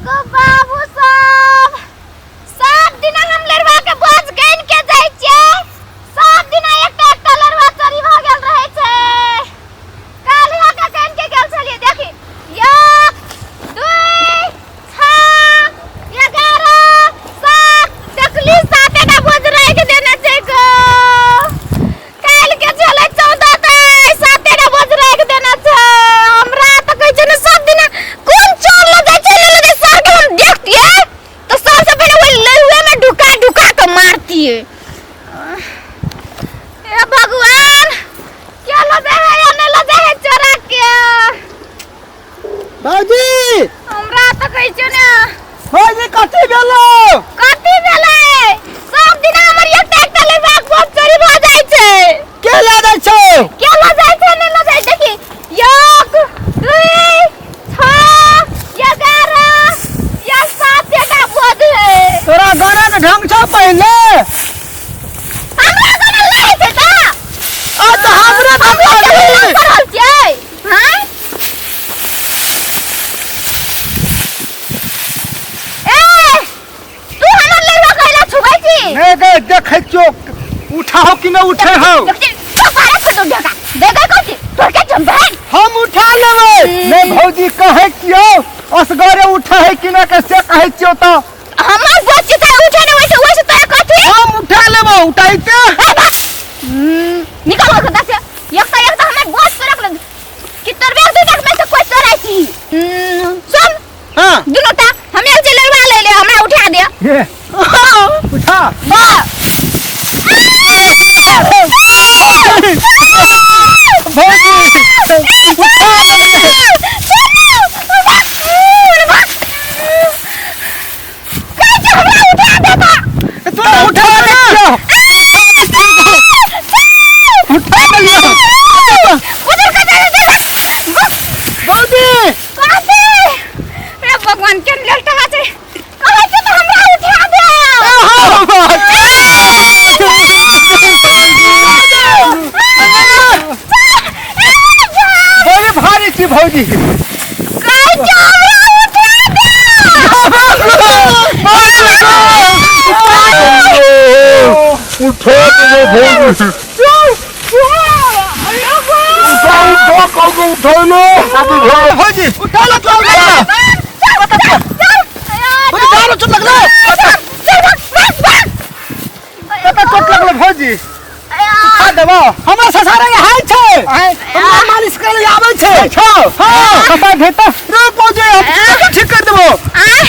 अगो बाबू सब, सब दिन हम लड़वा के बोझ गैन के जाइ छियै। सब दिन एकटा एकटा लड़वा चोरी भऽ गेल रहै छै। काल्हि के गैन के गेल छलियै, देखी, एक, दुई, छओ, 11, 7, देखली, सातेटा बोझ राखि देने छै गो। काल्हि के छलै 14, तऽ सातेटा बोझ राखि देने छै। हमरा तऽ कहै छै ने, सब दिना कोन चोर लऽ जाइ छै, नहि लऽ जाइ, सरके हम देखतियै तऽ सबसँ पहिले ओहि लहुए में ढुका ढुका के मारतियै। हे भगवान, के लऽ जाइ है या नहि लऽ जाइ है चोरा के? भौजी! हमरा तऽ कहै छै ने। भौजी, कथी भेलो? कथी भेलै? सब दिन हमर एकटा एकटा लेबाक बहुत चोरी भऽ जाइ छै। के लऽ जाइ छौ? के लऽ जाइ छै, नहि लऽ जाइ, देखी, 1, 2, 6, 11 या सातेटा बोझ है। तोरा गाना के ढंग छौ पहिले? हमरा गाना नहि छै तऽ। आ तऽ हमरे तऽ हम कहली। पढ़ल छियै, हैं? ए, तू हमर लड़वा कैला छुबै छी? नहि गे, देखै छियौ उठाहो कि नहि उठे हौ। हम उठा लेबै। नहि भौजी, कहै छियौ असगरे उठे है कि नहि के, से कहै छियौ तऽ। हमर बच्चे तऽ उठे नहि वैसे वैसे तोरा कथी? हम उठा लेबौ, उठाइते। निकल खदा से। एक तऽ एक तऽ हमर बस तोरा कि तोर बेग दुटा में से कोई तोरा छी। सुन। हाँ। दुनो टा हम एक जे लड़वा ले ले, हमरा उठा दे। हे, उठा। बा भौजी, उठा लेलियै। तोरा उठा दे छियौ, उठा देलियौ। भौजी! भगवान के लेल टका छै, कहै छै तऽ हमरा उठा दे। बड़ी भारी छी भौजी। कहै छै हमरा उठा दे। उठा दे भौजी, उठा उठा, कल उठा लो। भौजी, उठा लो, चल भौजी, दारू चोट लगलो, कतऽ चोट लगलो भौजी? उठा देबो। हमरा ससारा यहाँ छै, हमरा मालिश करे ले आबै छै। अच्छा। हाँ, कतऽ भेटत रे भौजी? हम ठीक कर देबो। हाँ।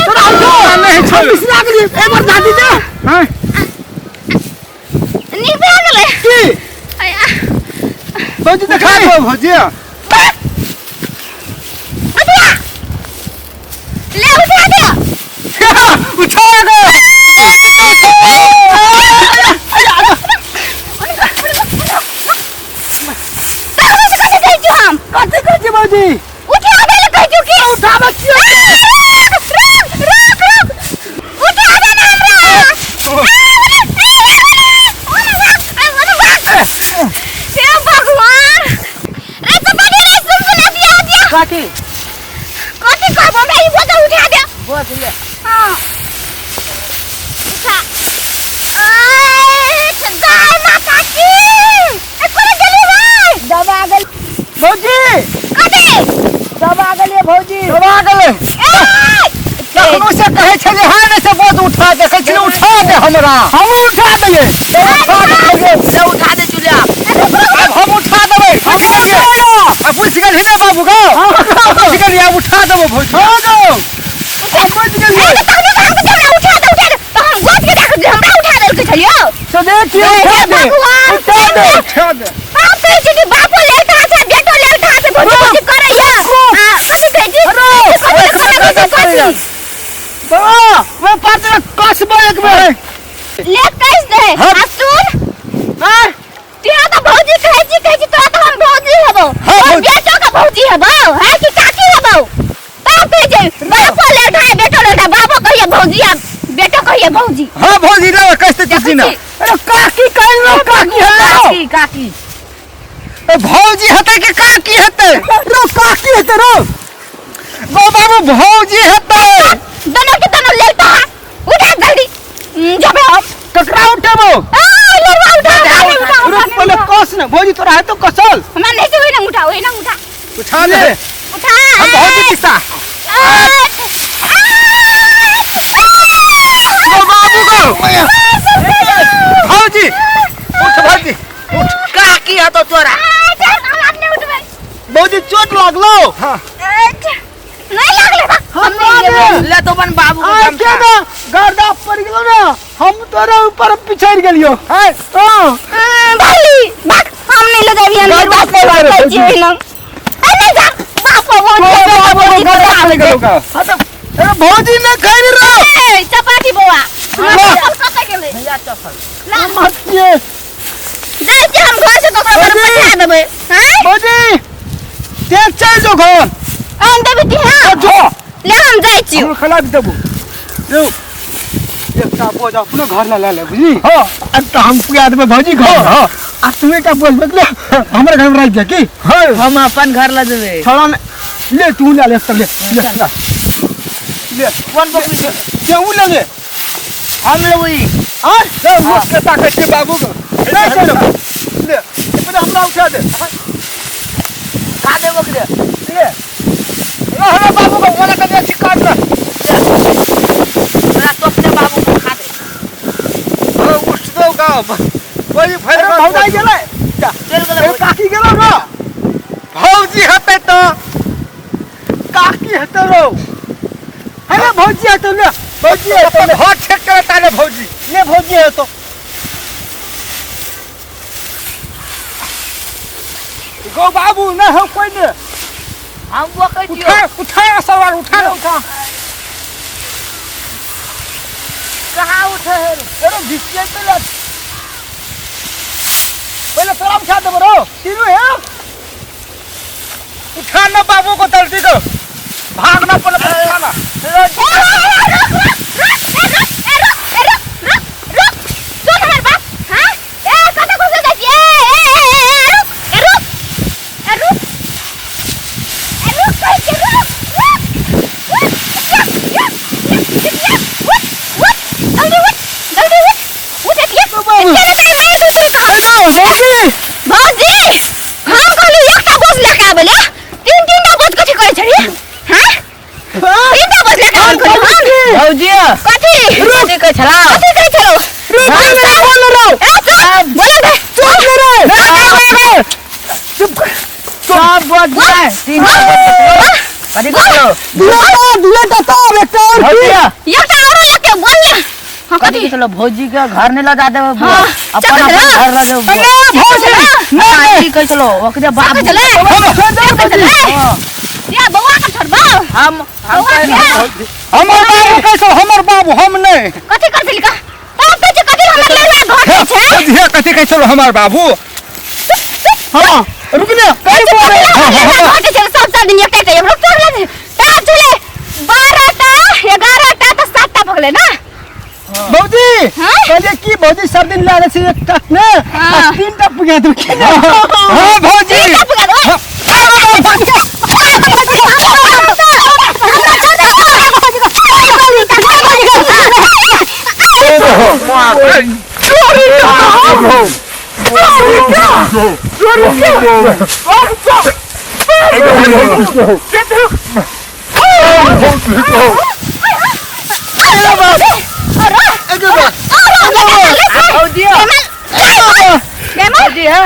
तोरा उठो। नहीं छै। पिछला गेली एक बार दादी दे। हाँ। नीक भए गेलै। की भौजी, उठा देखा दो भौजी। ले, उठा दे। उठा गो। कथी कहै छी हम? कथी कहै छी भौजी? उठा दे ले कहै छी की। उठाबै छियै। रुक रुक रुक, उठा दे ना हमरा। हे भगवान रे, तो बड़ी रे, सुन सुन, दिया दिया। कथी? कथी कहबो हमरा? ई बोतल उठा दे। बोझ ले। हाँ, उठा। आय गाय माता की, ए कोने गेली रे? दबा गेल। भौजी! कथी? दबा गेलियै भौजी। दबा गेलै। ए! तखनो से कहै छलै हँ ने, से बोझ उठा दे, कहै छलै उठा दे हमरा। हमहूँ उठा दैयै। उठा दे। से उठा दे चुलिया। आब हम उठा देबै, बुझि गेलियै? आ बुझि गेलही ने बाबू गौ, बुझि गेलियै? आब उठा देबौ भौजी। हँ गौ, हम बुझि गेलियै। तखनो तऽ हम हमरा उठा दे, उठा दे, तऽ हम गोद के देख, हमरा उठा देलकै छलियौ। से देखिए, उठा दे। भगवान! उठा दे। उठा दे। बाप कहै छै कि बापो लेल कहाँ छै, बेटो लेल कहाँ छै। भौजी, भौजी करैया। आ, कथी कहै छी? कथी कथी कथी कथी? बाबा, ओहि पात्र कसबो एक बेर। ले, कहि दे। हाँ। आ सुन। हाँ। तिहा तऽ भौजी कहै छी, कहै छी तोरा तऽ हम भौजी हेबौ। हाँ, और भौजी। बेटो के भौजी हेबौ, है कि काकी हेबौ? तब कहै छै बापो लेल कहाँ, बेटो लेल कहाँ। बापो कहिए भौजी आ बेटो कहिए भौजी। हाँ भौजी, ले कसते देखै तुझी ना। छी। अरे काकी कहियो काकी हेलो। काकी काकी ए, भौजी हेतै कि काकी हेतै रो काकी हेतै रो गो बाबू भौजी हेतै दोनों के दोनों लेता है उठा जल्दी जबे हम ककरा उठेबो ए लड़वा उठा उठा उठा रुक पहिले कस ने भौजी तोरा हेतौ कसल हमरा नहीं से होई ना उठा होई ना उठा उठा ले उठा हम भौजी किस्सा आठ, आठ, गो बाबू गो भौजी उठ भौजी उठ काकी हतो तोरा आठ, हम अपने उठबै भौजी चोट लागलो हाँ आठ, नहीं लागले बा हम ना ले तो अपन बाबू के आ के गमछा ना गर्दा पड़ गेलो ना हम तोरा ऊपर पिछड़ गेलियो हां भाई बाक हम नहीं लगाबी हम गर्दा बाप पड़ गेलो, कहै छियै ना ए नहीं जा बाप वो बाबू गर्दा पड़ गेलो का अरे भौजी ने खैर रो ए चपाटी बौआ हमरा चप्पल कतऽ गेलै भैया चप्पल ला मत ये जाइ छियै हम घर से ककरो घर भौजी! पठा देबै हैं भौजी ते चल जो घर आन देबै ती हां जो ले हम जाइ छियौ हम खिला भी देबो जो एकटा बोझ अपनो घर ला ले ले बुझली हाँ अब तो हम पुया देबै भौजी घर हाँ आ तू एकटा बोझ बदले हमर घर में राखि दे की हाँ हम अपन घर ल जेबै छोड़ा ने ले तू ले ले सब ले ले ले ले कोन बकरी छै? जे ऊ ले ले हम लेबै आय ले वो के ताकै छै बाबू के ले चलो ले पहिले हमरा उठा दे खा दे बकरी ले ले हमरा बाबू के ओना कने छी काट ले तोरा तो अपने बाबू को खा दे हाँ उठ दो का भौजी फैल अरे भौजाई गेलै चल गेलै ए, काकी गेलो रो भौजी हेतै तऽ काकी हेतै रो अरे भौजी हेतौ ले भौजी हेतौ ले घर ठेक के ताले भौजी ले भौजी हेतौ गो बाबू नहीं हो कोई ने हम बकै छियौ उठा उठा सवार उठा ले उठा कहाँ उठे है रे? अरे घिसिए पहिले पहिले तोरा उठा देबो रो तीनू हे उठा ना बाबू को जल्दी दो भागना पड़े उठा ना ए, रुक रुक रुक ए रुक ए रुक ए रुक रुक रुक सुन हमर बात हां ए कतऽ घुसल जाइ छी ए ए ए ए ए रुक ए रुक ए रुक ए रुक कहै छियै रुक रुक रुक रुक रुक रुक उठ उठ जल्दी उठ जल्दी उठ उठ एतिया एतिया ने तोरा मारि देतौ तऽ भौजी भौजी हम कहलू एकटा बोझ लए के आबै ले तीन तीन टा बोझ कथी करै छली हैं तीन टा बोझ लए के आबै कहलू हम भौजी कथी कथी कहै छला कथी कहै छलौ रुक रे बोल रो ए चुप बोलो दे चुप रे चुप कर सब बोझ गए तीन टा बोझ कथी कहै छलौ दुएटा दुएटा तब एकटा और की एकटा औरो लए के बोल ले हाँ कथी कथी कहै छलौ भौजी के घर नहि लऽ जा देबै हाँ, अपन चल अपन चल। घर लऽ जेबै अरे भौजी नहीं की कहै छलौ ओकरे बाप कहै छलै भौजी छलै हाँ, या बौआ के छोड़बौ हम हम बौआ कहै के हमर बाबू कैसो हमर बाबू हम नहीं कथी कर देली का तब कहै छै कथी हमर लड़ुआ घर छै हे कथी कहै छलो हमर बाबू हां रुक ने कई बोल रे घर छै सब सब दिन एकटा एकटा रुक छोड़ ले ता चले 12 टा 11 टा तऽ 7 टा भऽ गेलै ना भौजी हाँ? कहलिए की भौजी सब दिन लागे छै एकटा ने हाँ। आ तीनटा पुगा देब की ने हाँ भौजी तीनटा पुगा देबै भौजी भौजी है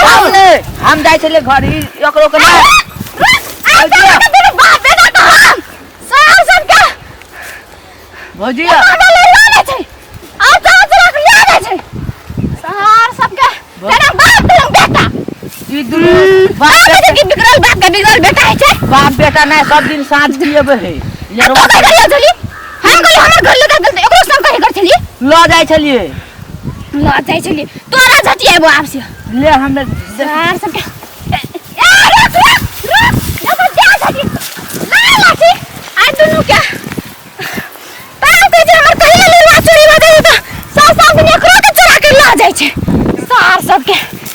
हम ने हम जाइ छलियै घर ई एकरो के ना भौजी ई दुनू बाप बेटा बाप बेटा नहि सब दिन साँझ दिएबै है लेरवा लऽ जाइ छलियै तोरा झटिएबो आब से ले हमे सार सबके ए रुक रुक रुक देखो जा झटी ला लाठी आ दुनू के ताम के जे हमर कहिया लेलवा चोरी भऽ जाइ तऽ सात सात दिन एकरो के चोरा के लऽ जाइ छै सार सार सबके।